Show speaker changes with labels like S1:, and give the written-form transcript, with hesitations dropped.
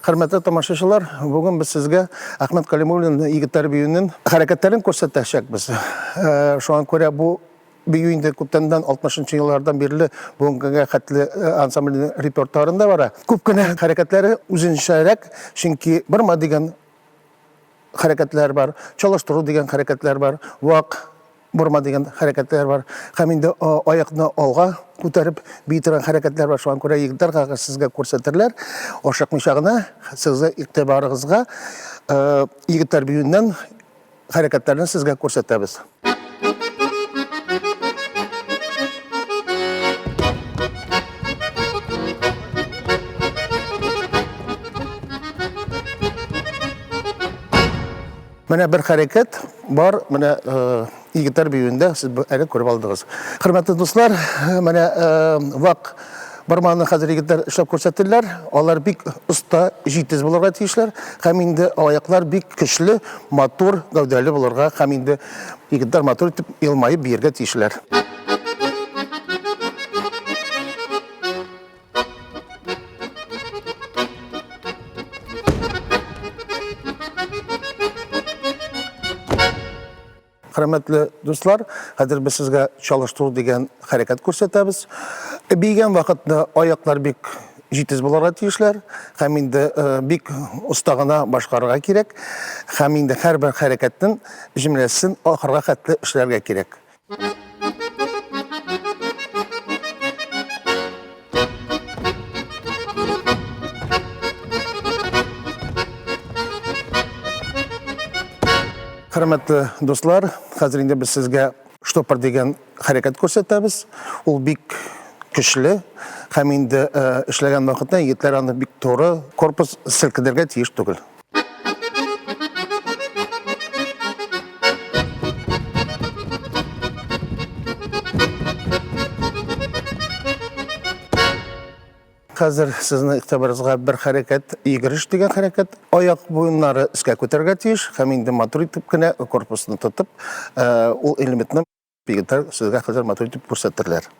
S1: Хөрмәтле тамашачылар, бүген без сезгә Әхмәт Калимуллин егетләр биюенең хәрәкәтләрен күрсәтәчәкбез. Э, шуңа күрә бу бию инде күптәннән 60 нчы еллардан бирле бүгенгегә хәтле э, ансамбльнең репертуарында бара. Күп кенә хәрәкәтләре үзенчәрәк, чөнки бырма дигән хәрәкәтләр бар, чалыштыру дигән хәрәкәтләр бар, вак борма дигән хәрәкәтләр бар. Һәм инде аякны алга күтәреп бии торган хәрәкәтләр бар. Шуңа күрә егетләр хәзер сезгә күрсәтерләр. Ашыкмыйча гына сезгә игътибарыгызга егетләр биюеннән хәрәкәтләрне сезгә күрсәтәбез. Менә бер хәрәкәт бар, менә э, егетләр биюендә сез әле күреп алдыгыз. Хөрмәтле дуслар, менә э, вак барманы хәзер егетләр эшләп күрсәттеләр. Алар бик оста, җитез булырга тиешләр. Һәм инде аяклар бик көчле, матур, гәүдәле булырга һәм инде егетләр матур итеп елмаеп биергә тиешләр. Хөрмәтле дуслар, хәзер без сезгә чалыштыру дигән хәрәкәт күрсәтәбез. Биегән вакытта аяклар бик җитез булырга тиешләр һәм инде э, бик оста гына башкарырга кирәк һәм инде һәрбер хәрәкәтнең җөмләсен ахырга хәтле эшләргә кирәк. Хөрмәтле дуслар, хәзер инде без сезгә штопор дигән хәрәкәт күрсәтәбез. Ул бик көчле һәм инде э, эшләгән вакытта егетләр аны бик туры корпус селкенергә тиеш түгел. Хәзер сезнең игътибарыгызга бер хәрәкәт, йөгереш дигән хәрәкәт. Аяк буыннары өскә күтәрергә тиеш һәм инде матур итеп кенә корпусны тотып, э, ул элементны егетләр сезгә хәзер матур итеп күрсәтерләр.